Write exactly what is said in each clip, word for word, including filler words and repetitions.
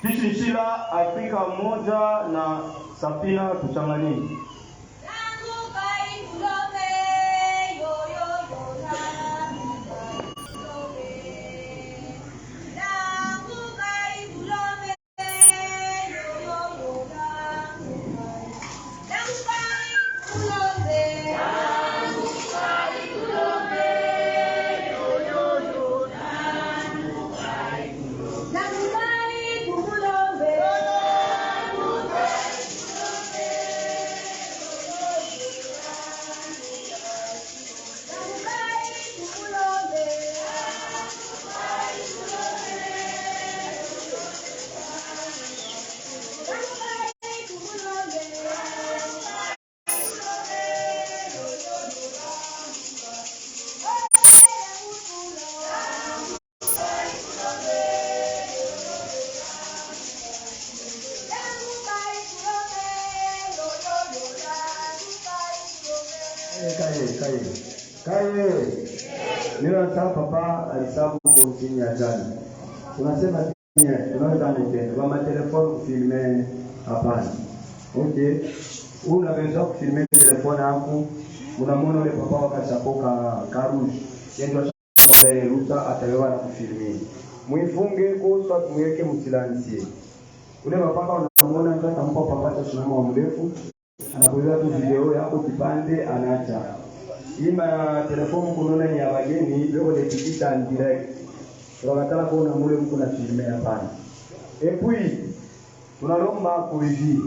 Kishinshila, Afrika moja na Safina Tuchangani. Kaye, kaye, kaye. Mimi nataka papa alisabu kwa chini ya jana. Unasema, "Tunaweza nitende kwa matelefoni kufilme?" Hapana. Okay. Una besoin kufilme telefoni yako. Unamwona ule papa wa kachapoka karuji. Yendo rusa atawewa na kufilme. Muifunge kwa uswa, muiweke mu silence. Ule papa unamwona, ndio atampa papa cha shinamu wa mrefu. Anakuletea tu video yako kipande, anaacha. Ima telefoni kunona ni ya wageni, leo ni picha en direct. Tunataka kuona mule mko na filme, hapana. Et puis, tunalomba kuivi.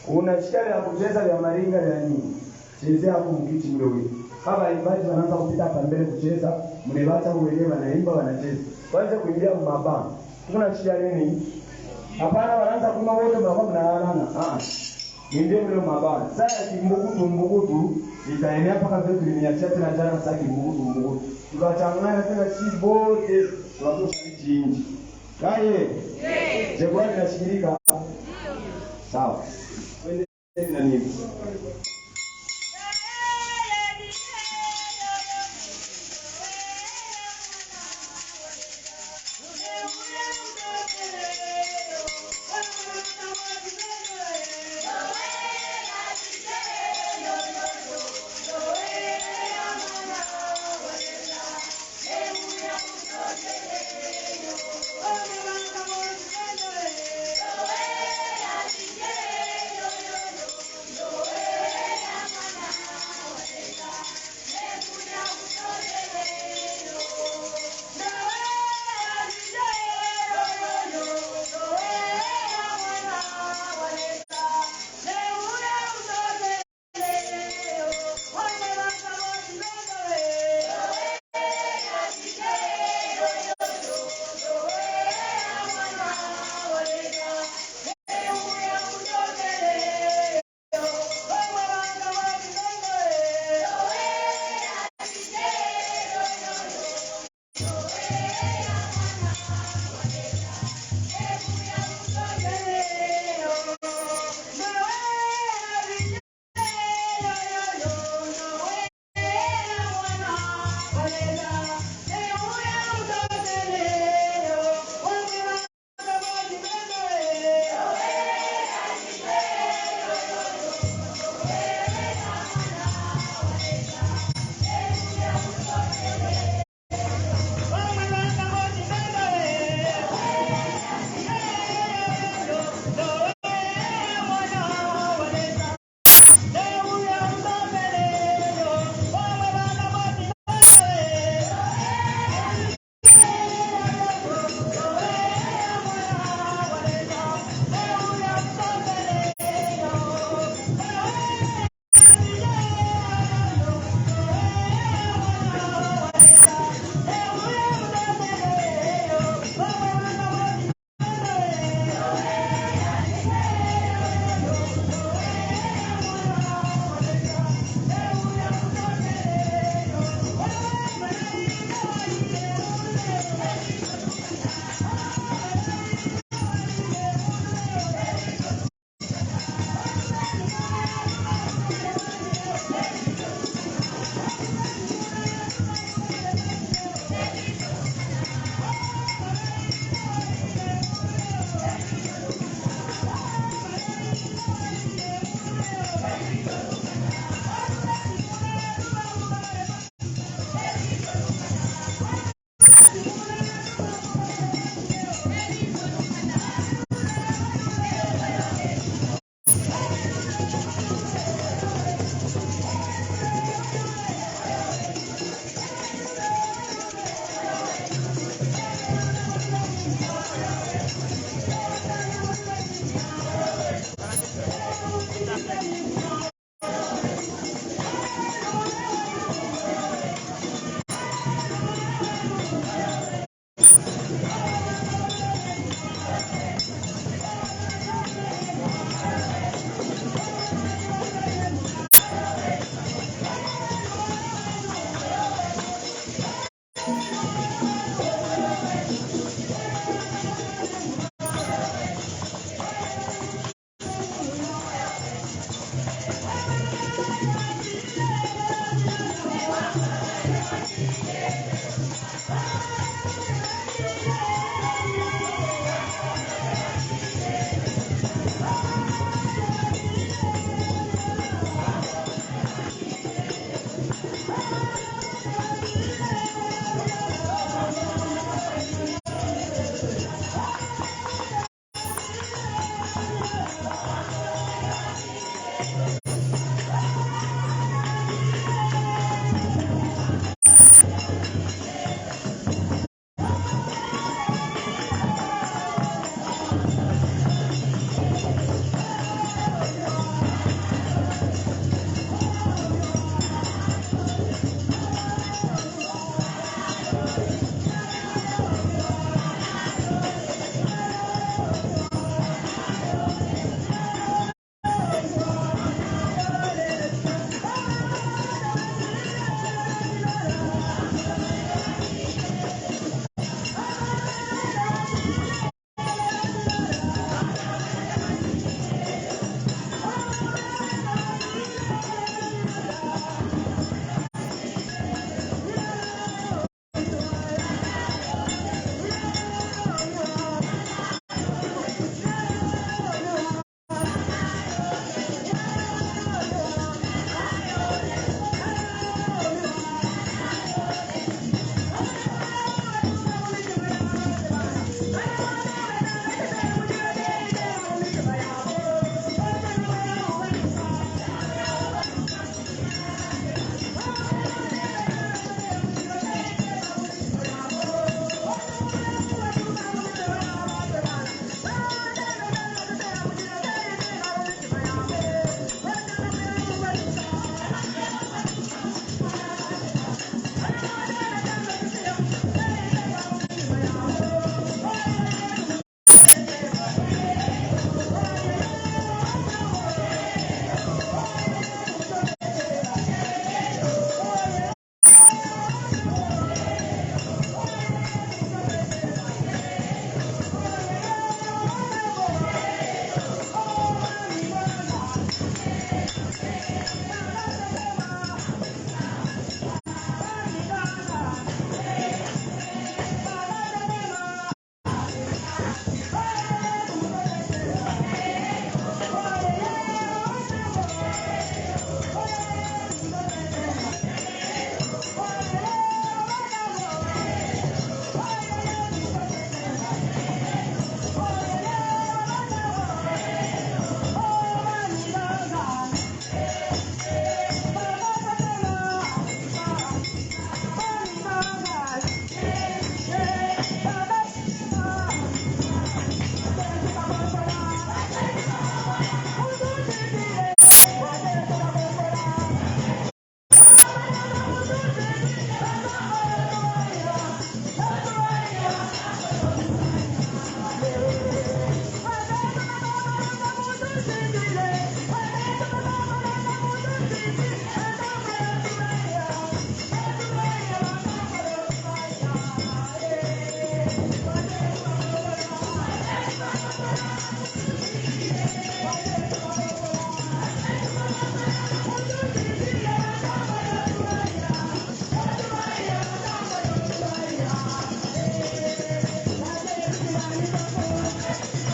Kuna shikali ya kucheza vya maringa ya nini? Chezea hapo mkiti mdogo. Kama imbaji wanaanza kupita hapa mbele kucheza, mnawacha wenyewe wanaimba, wanacheza. Kwanza kuingia mbaba. Kuna shida nini? Hapana, wanaanza kuma wote, mnakuwa mnaalana. Ah. Ndio mle mbaba. Sasa kimbukutu mbukutu, itaenea mpaka zetu ni mia tatu na jana, sasa kimbukutu mbukutu. Tukachanganya tena si bote, tunatosha nchi nchi. Kaye. Je, kwa nashikilika? Sawa. Twende na nini?